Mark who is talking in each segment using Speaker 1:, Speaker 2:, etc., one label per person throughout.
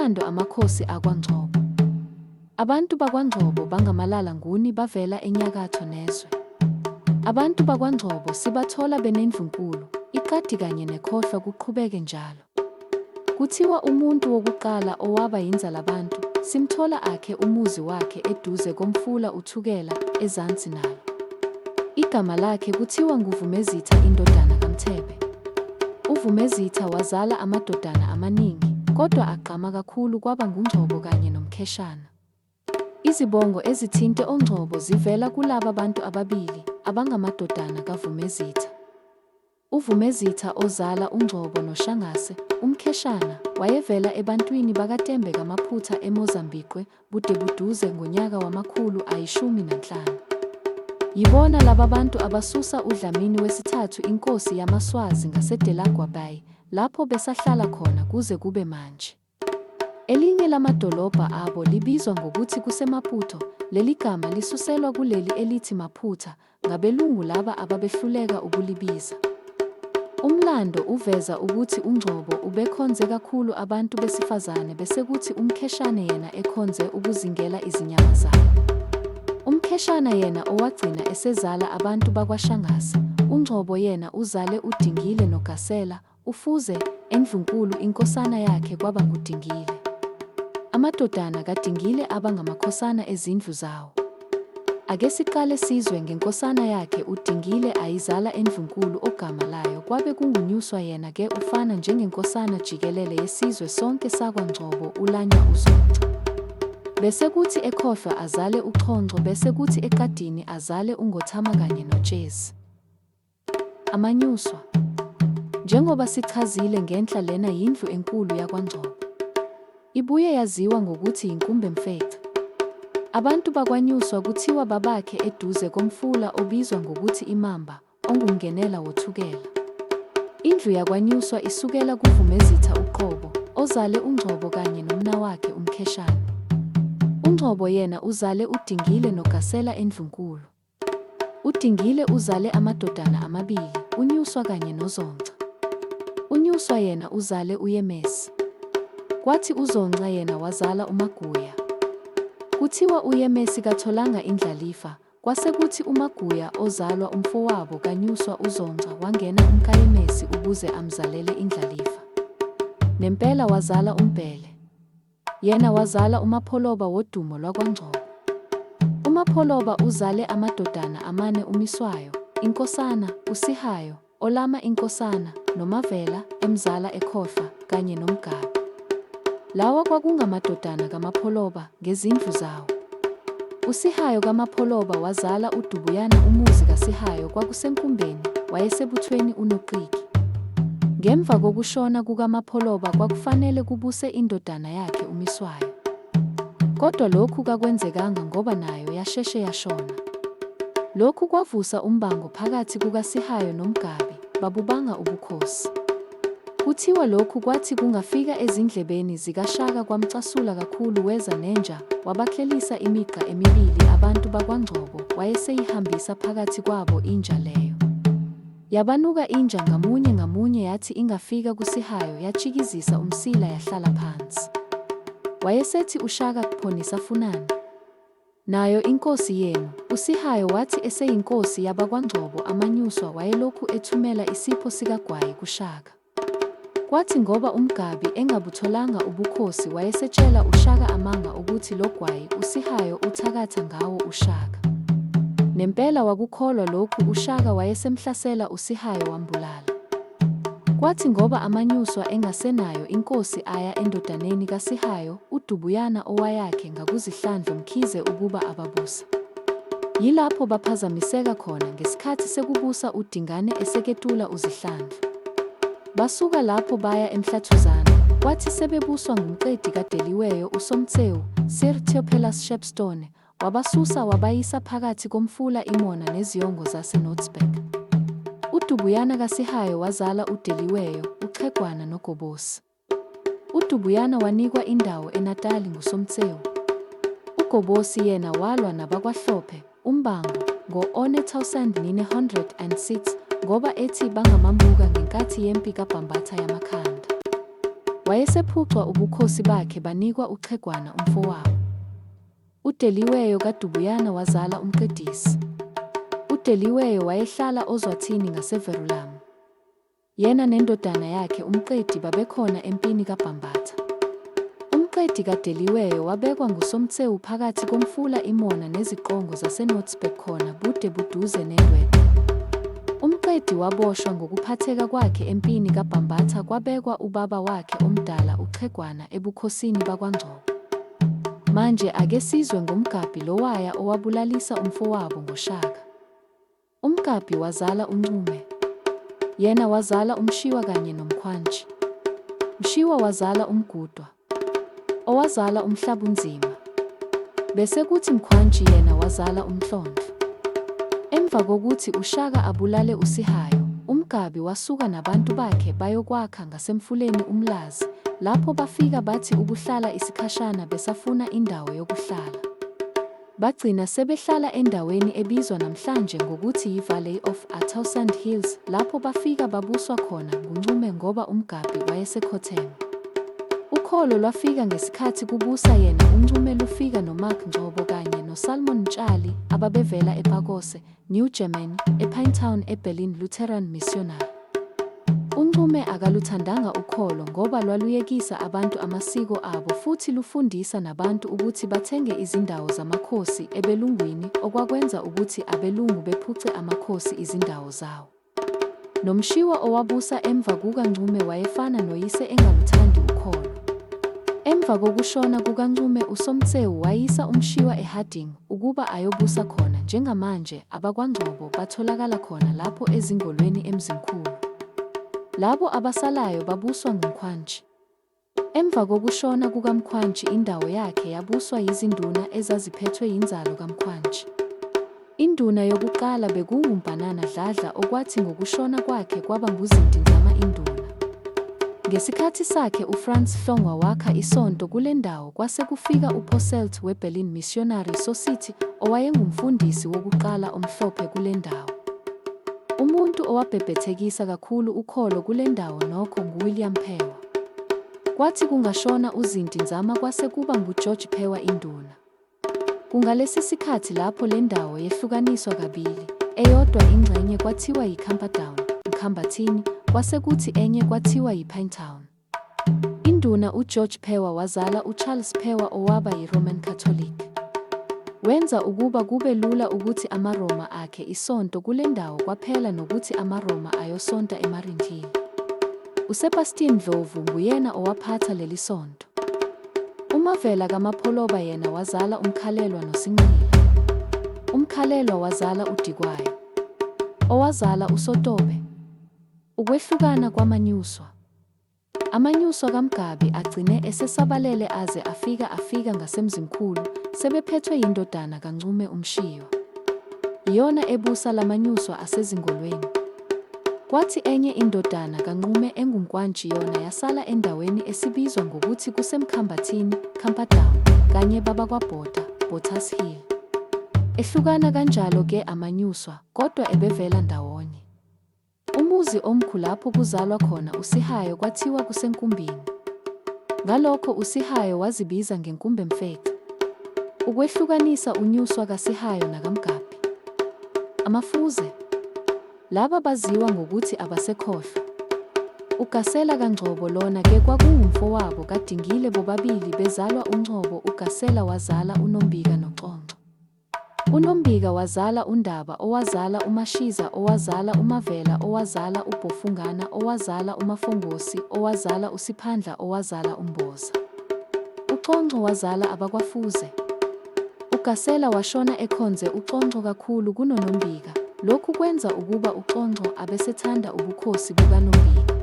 Speaker 1: Umlando Amakhosi akwa Ngcobo Abantu bakwaNgcobo bangaMalala Nguni bavela enyakatho nezwe. Abantu bakwaNgcobo sibathola benendlunkulu, iqadi kanye nekhohlwa kuqhubeke njalo. Kuthiwa umuntu wokuqala owaba yinzalabantu simthola akhe umuzi wakhe eduze komfula uThukela, ezansi nalo. Igama lakhe kuthiwa nguVumezitha indodana kaMthebe. UVumezitha wazala amadodana amaningi, kodwa agqama kakhulu kwaba nguNgcobo kanye noMkheshana. Izibongo ezithinte oNgcobo zivela kulaba bantu ababili abangamadodana kaVumezitha. UVumezitha ozala uNgcobo noShangase, uMkheshana, wayevela ebantwini bakaTembe kaMaphutha eMozambiqwe budebuduze ngonyaka wamakhulu ayishumi nanhlanu. Yibona lababantu abasusa uDlamini wesithathu inkosi yamaSwazi ngaseDelagua Bay lapho besahlala khona kuze kube manje. Elinye lamadolobha abo libizwa ngokuthi kuseMaputo, leligama lisuselwa kuleli elithi Maphutha, ngabelungu laba ababehluleka ukulibiza. Umlando uveza ukuthi uNgcobo ubekhonze kakhulu abantu besifazane besekuthi uMkheshane yena ekhonze ukuzingela izinyamazane. UMkheshana yena owagcina esezala abantu bakwaShangase, uNgcobo yena uzale uDingile noGasela, uFuze, eNdlunkulu inkosana yakhe kwaba nguDingile. Amadodana kaDingile aba ngamakhosana ezindlu zawo. Ake siqale sizwe ngenkosana yakhe uDingile ayizala eNdlunkulu ogama layo kwabe kunguNyuswa yena ke ufana njengenkosana jikelele yesizwe sonke sakwa Ngcobo ulanywa uZonca. Bese kuthi ekhohlwa azale uChonco bese kuthi eqadini azale uNgothama kanye noTshezi. Amanyuswa. Njengoba sichazile ngenhla lena yindlu enkulu yakwaNgcobo. Ibuye yaziwa ngokuthi yiNkumbemfece. Abantu bakwaNyuswa kuthiwa babakhe eduze komfula obizwa ngokuthi iMamba, ongumngenela woThukela. Indlu yakwaNyuswa isukela kuVumezitha uqobo, ozale uNgcobo kanye nomnawakhe uMkheshane. UNgcobo yena uzale uDingile noGasela eNdlunkulu. UDingile uzale amadodana amabili, uNyuswa kanye noZonca. UNyuswa yena uzale uYemesi. Kwathi uZonca yena wazala uMaguya. Kuthiwa uYemesi katholanga indlalifa, kwase kuthi uMaguya ozalwa umfowabo kaNyuswa uZonca wangena umkaYemesi ukuze amzalele indlalifa. Nempela wazala uMbhele. Yena wazala uMapholoba wodumo lwakwaNgcobo. UMapholoba uzale amadodana amane uMiswayo, inkosana, uSihayo, olama inkosana, noMavela, emzala ekhohlwa, kanye noMgabi. Lawa kwakungamadodana kaMapholoba ngezindlu zawo. USihayo kaMapholoba wazala uDubuyana umuzi kaSihayo kwakuseNkumbeni, wayesebuthweni uNoqiki. Ngemva kokushona kukaMapholoba kwakufanele kubuse indodana yakhe uMiswayo. Kodwa lokhu kakwenzekanga ngoba nayo yasheshe yashona. Lokhu kwavusa umbango phakathi kukaSihayo noMgabi, babubanga ubukhosi. Kuthiwa lokhu kwathi kungafika ezindlebeni zikaShaka kwamcasula kakhulu weza nenja wabaklelisa imigqa emibili abantu bakwaNgcobo wayeseyihambisa phakathi kwabo inja leyo. Yabanuka inja ngamunye ngamunye yathi ingafika kuSihayo yatshikizisa umsila yahlala phansi. Wayesethi uShaka Pho nisafunani? Nayo inkosi yenu. USihayo wathi eseyinkosi yabakwaNgcobo amaNyuswa wayelokhu ethumela isipho sikagwayi kuShaka. Kwathi ngoba uMgabi engabutholanga ubukhosi wayesetshela uShaka amanga okuthi lo gwayi uSihayo uthakatha ngawo uShaka. Nempela wakukholwa lokhu uShaka wayesemhlasela uSihayo wambulala. Kwathi ngoba amaNyuswa engasenayo inkosi aya endodaneni kaSihayo uDubuyana owayakhe ngakuZihlandlo Mkhize ukuba ababuse. Yilapho baphazamiseka khona ngesikhathi sekubusa uDingane eseketula uZihlandlo. Basuka lapho baya eMhlathuzana, kwathi sebebuswa nguMqedi kaDeliweyo uSomtsewu, Sir Theophilus Shepstone, Wabasusa wabayisa phakathi komfula iMona neziyongo zase Noodsberg. UDubuyana kaSihayo wazala uDeliweyo, uXhegwana noGobosi. UDubuyana wanikwa indawo eNatali nguSomtsewu. UGobosi yena walwa nabakwaHlophe, uMbango, ngo-1906 ngoba ethi bangamambuka ngenkathi yempi kaBhambatha yamakhanda. Wayesephucwa ubukhosi bakhe banikwa uXhegwana umfowabo. UDeliweyo kaDubuyana wazala uMqedisi. UDeliweyo wayehlala oZwathini ngaseVerulam. Yena nendodana yakhe uMqedi babekhona empini kaBhambatha. UMqedi kaDeliweyo wabekwa nguSomtsewu phakathi komfula iMona neziqongo zaseNotsberg khona bude buduze neNdwedwe. UMqedi waboshwa ngokuphatheka kwakhe empini kaBhambatha kwabekwa ubaba wakhe omdala uXhegwana ebukhosini bakwaNgcobo. Manje ake sizwe ngoMgabhi lowaya owabulalisa umfowabo ngoShaka. UMgabhi wazala uNcume. Yena wazala uMshiwa kanye noMkhwantshi. Mshiwa wazala uMgudwa. Owazala uMhlabunzima. Bese kuthi Mkhwantshi yena wazala uMhlonhlo. Emva kokuthi uShaka abulale uSihayo, uMgabhi wasuka nabantu bakhe bayokwakha ngasemfuleni uMlazi, lapho bafika bathi ukuhlala isikhashana besafuna indawo yokuhlala. Bagcina sebehlala endaweni ebizwa namhlanje ngokuthi yi-Valley of a Thousand Hills lapho bafika babuswa khona nguNcume ngoba uMgabhi wayesekhotheme. Ukholo lwafika ngesikhathi kubusa yena uNcume lufika noMark Ngcobo kanye noSalmon Mtshali ababevela ePakose, New Germany, ePinetown eBerlin Lutheran Missionary. UNcume akaluthandanga ukholo ngoba lwaluyekisa abantu amasiko abo futhi lufundisa nabantu ukuthi bathenge izindawo zamakhosi ebelungwini okwakwenza ukuthi abelungu bephuce amakhosi izindawo zawo. NoMshiwa owabusa emva kukaNcume wayefana noyise engaluthandi ukholo. Emva kokushona kukaNcume uSomtsewu wayisa uMshiwa eHarding ukuba ayobusa khona njengamanje abakwaNgcobo batholakala khona lapho eZingolweni eMzimkhulu. Labo abasalayo babuswa nguMkhwantshi. Emva kokushona kukaMkhwantshi indawo yakhe yabuswa yizinduna ezaziphethwe yinzalo kaMkhwantshi. Induna yokuqala bekungu Mbhanana Dladla okwathi ngokushona kwakhe kwaba nguZinti Nzama induna. Ngesikhathi sakhe uFrans Hlongwa wakha isonto kulendawo kwase kufika uPosselt weBerlin Missionary Society owayengumfundisi wokuqala omhlophe kulendawo. Umuntu owabhebhethekisa kakhulu ukholo kulendawo nokho nguWilliam Phewa. Kwathi kungashona uZinti Nzama kwase kuba nguGeorge Phewa induna. Kungalesisikhathi lapho lendawo yehlukaniswa kabili, eyodwa ingxenye kwathiwa yiCamperdown, Mkhambathini, kwase kuthi enye kwathiwa yiPinetown. Induna uGeorge Phewa wazala uCharles Phewa owaba yiRoman Catholic. Wenza ukuba kube lula ukuthi amaRoma akhe isonto kulendawo kwaphela nokuthi amaRoma ayosonta eMarindlili. USebastian Ndlovu nguyena owaphatha lelisonto. UMavela kaMapholoba yena wazala uMkhalelwa noSinqila. UMkhalelwa wazala uDikwayo. Owazala uSotobe. Ukwehlukana kwamaNyuswa. AmaNyuswa kaMgabi agcine esesabalele aze afika afika ngaseMzimkhulu sebephethwe yindodana kaNcume uMshiywa. Iyona ebusa lamanyuswa aseZingolweni. Kwathi enye indodana kaNqume enguNkwantshi yona yasala endaweni esibizwa ngokuthi kuseMkhambathini, Camperdown, kanye babakwaBhota, Botha's Hill. Ehlukana kanjalo ke amanyuswa kodwa ebevela ndawonye. Umuzi omkhu lapho kuzalwa khona uSihayo kwathiwa kuseNkumbini. Ngalokho uSihayo wazibiza ngeNkumbemfece. Ukwehlukanisa uNyuswa kaSihayo nakaMgabhi. Amafuze. Laba baziwa ngokuthi abasekhohlo. UGasela kaNgcobo lona ke kwakungumfowabo kaDingile bobabili bezalwa uNgcobo uGasela wazala uNombika noXonxo. UNombika wazala uNdaba owazala uMashiza owazala uMavela owazala uBhofungana owazala uMafongosi owazala uSiphandla owazala uMboza. UXonxo wazala abakwaFuze. UGasela washona ekhonze uXonxo kakhulu kunoNombika, lokhu kwenza ukuba uXonxo abesethanda ubukhosi bukaNombika.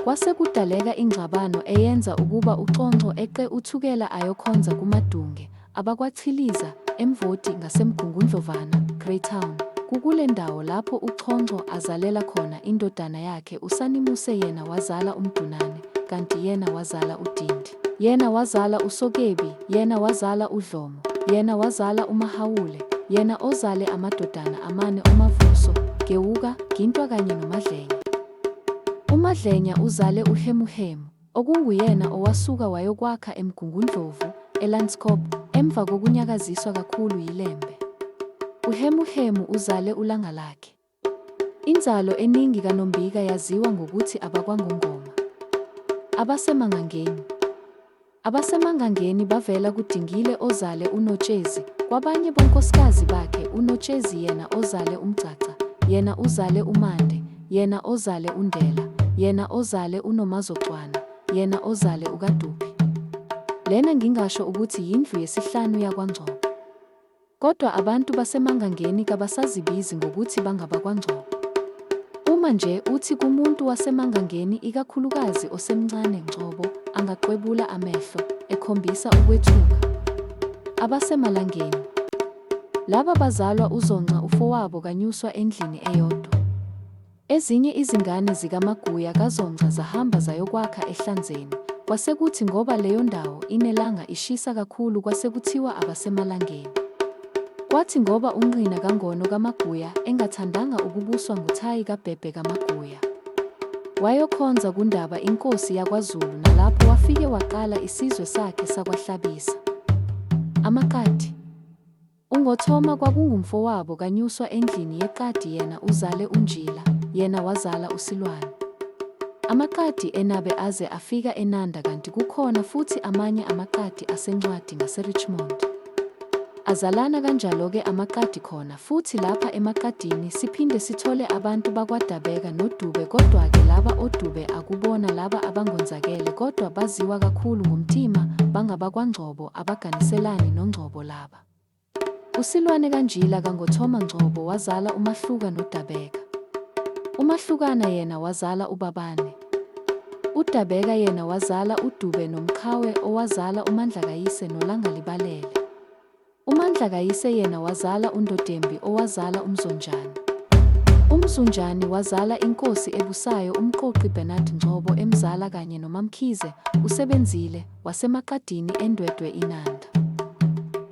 Speaker 1: Kwase kudaleka ingxabano eyenza ukuba uXonxo eqe uThukela ayokhonza kuMadunge, AbakwaChiliza, eMvoti ngaseMgungundlovana, Greytown. Kukule ndawo lapho uChonco azalela khona indodana yakhe uSanimuse yena wazala uMdunane, kanti yena wazala uDindi. Yena wazala uSokebi, yena wazala uDlomo, yena wazala uMahawule, yena ozale amadodana amane oMavuso, Gewuka, Gintwa kanye noMadlenya. UMadlenya uzale uHemuhemu. okunguyena owasuka wayokwakha eMgungundlovu, eLandskop, emva kokunyakaziswa kakhulu yiLembe. UHhemuhhemu uzale uLangalakhe. Inzalo eningi kaNombika yaziwa ngokuthi abakwaNgongoma. AbaseMangangeni AbaseMangangeni bavela kuDingile ozale uNotshezi kwabanye bonkosikazi bakhe uNotshezi yena ozale uMgcagca, yena uzale uMande, yena ozale uNdela, yena ozale uNomazocwana, yena ozale uKaduphi. Lena ngingasho ukuthi yindlu yesihlanu yakwaNgcobo. Kodwa abantu baseMangangeni kabasazibizi ngokuthi bangabakwaNgcobo. Uma nje uthi kumuntu waseMangangeni ikakhulukazi osemncane Ngcobo angaqwebula amehlo, ekhombisa ukwethuka. AbaseMalangeni Laba bazalwa uZonca ufowabo kaNyuswa endlini eyodwa. Ezinye izingane zikaMaguya kaZonca zahamba zayokwakha eHlanzeni, kwasekuthi ngoba leyondawo inelanga ishisa kakhulu kwasekuthiwa abaseMalangeni. Kwathi ngoba uNqina kaNgono kaMaguya engathandanga ukubuswa nguThayi kaBhebhe kaMaguya, wayokhonza kuNdaba inkosi yakwaZulu nalapho wafike waqala isizwe sakhe sakwaHlabisa. AmaQadi UNgothoma kwakungumfowabo kaNyuswa endlini yeQadi yena uzale uNjila, yena wazala uSilwane. AmaQadi enabe aze afika eNanda kanti kukhona futhi amanye amaQadi aseNcwadi ngaseRichmond. Azalana kanjaloke amaQadi khona futhi lapha emaQadini siphinde sithole abantu bakwaDabeka noDube kodwake laba oDube akubona laba abangonzakele kodwa baziwa kakhulu ngoMtima bangabakwaNgcobo abaganiselani noNgcobo laba. USilwane kaNjila kaNgothoma Ngcobo wazala uMahluka noDabeka. UMahlukana yena wazala uBabane. UDabeka yena wazala uDube noMqhawe owazala uMandlakayise noLangalibalele. UMandlakayise yena wazala uNdodembi owazala uMzonjani. UMzunjani wazala inkosi ebusayo uMqoqi Bernard Ngcobo emzala kanye noMaMkhize, uSebenzile, waseMaqadini eNdwedwe iNanda.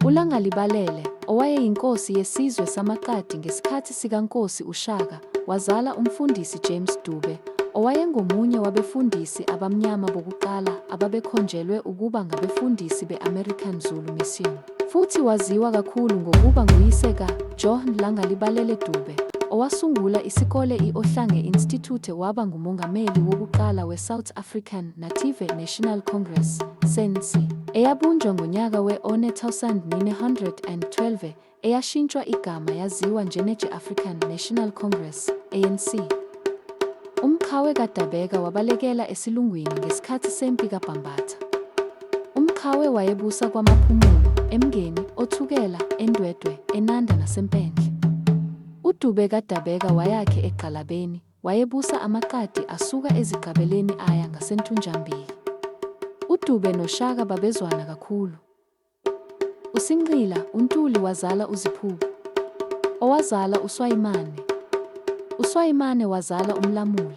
Speaker 1: ULangalibalele, owayeyinkosi yesizwe samaQadi ngesikhathi sikaNkosi uShaka, wazala uMfundisi James Dube, owayengomunye wabefundisi abamnyama bokuqala ababekhonjelwe ukuba ngabefundisi be-American Zulu Mission. Futhi waziwa kakhulu ngokuba nguyise ka, Johnn Langalibalele Dube, owasungula isikole i-Ohlange Institute waba ngumongameli wokuqala we-South African Native National Congress, SANC, eyabunjwa ngonyaka we-1912 eyashintshwa igama yaziwa njenege-African National Congress, ANC. UMqhawe kaDabeka wabalekela esilungwini ngesikhathi sempi kaBhambatha. UMqhawe wayebusa kwaMaphumulo, eMngeni, oThukela, eNdwedwe, eNanda naseMpendle. UDube kaDabeka wayakhe eGxalabeni, wayebusa amaQadi asuka eZigqabeleni aya ngaseNtunjambili. UDube noShaka babezwana kakhulu. USinqila, uNtuli wazala uZiphuku, owazala uSwayimane. USwayimane wazala uMlamuli.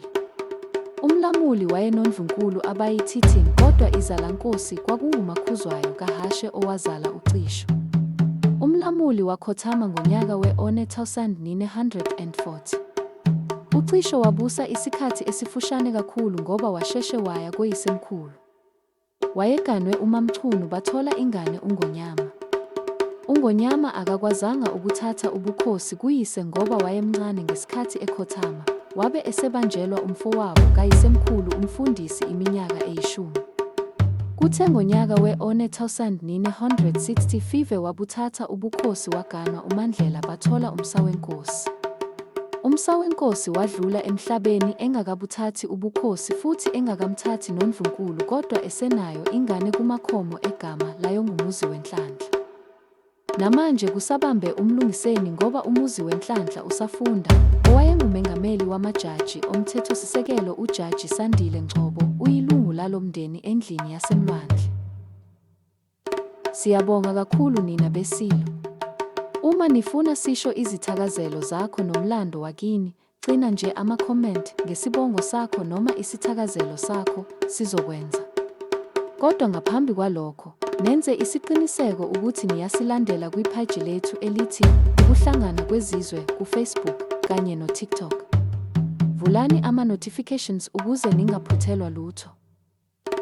Speaker 1: UMlamuli wayenondlunkulu abayi-13 kodwa izalankosi kwakunguMakhuzwayo kaHashe owazala uCisho. UMlamuli wakhothama ngonyaka we-1940. UCisho wabusa isikhathi esifushane kakhulu ngoba washeshe waya koyisemkhulu. Wayeganwe uMaMchunu bathola ingane uNgonyama. UNgonyama akakwazanga ukuthatha ubukhosi kuyise ngoba wayemncane ngesikhathi ekhothama, wabe esebanjelwa umfowabo kayisemkhulu uMfundisi iminyaka eyishumi. Kuthe ngonyaka we-1965 wabuthatha ubukhosi waganwa uMaNdlela bathola uMsawenkosi. UMsawenkosi wadlula emhlabeni engakabuthathi ubukhosi futhi engakamthathi noNdlunkulu kodwa esenayo ingane kuMakhomo egama layoNgumuziwenhlanhla. Namanje kusabambe uMlungiseni ngoba uMuziwenhlanhla usafunda. Owayengumengameli wamajaji omthethosisekelo uJaji Sandile Ngcobo uyilungu lalo mndeni endlini yaseMlwandle. Siyabonga kakhulu nina beSilo. Uma nifuna sisho izithakazelo zakho nomlando wakini, cina nje ama comment ngesibongo sakho noma isithakazelo sakho, sizokwenza. Kodwa ngaphambi kwalokho, nenze isiqiniseko ukuthi niyasilandela kwi page lethu elithi Ukuhlangana Kwezizwe ku Facebook kanye no TikTok. Vulani ama notifications ukuze ningaphuthelwa lutho.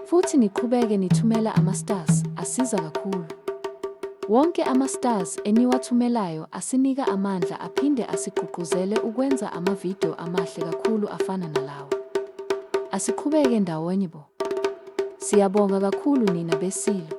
Speaker 1: Futhi niqhubeke nithumela ama-stars, asiza kakhulu. Wonke ama-stars eniwathumelayo asinika amandla aphinde asigqugquzele ukwenza ama-video amahle kakhulu afana nalawa. Asiqhubeke ndawonye bo. Siyabonga kakhulu nina beSilo.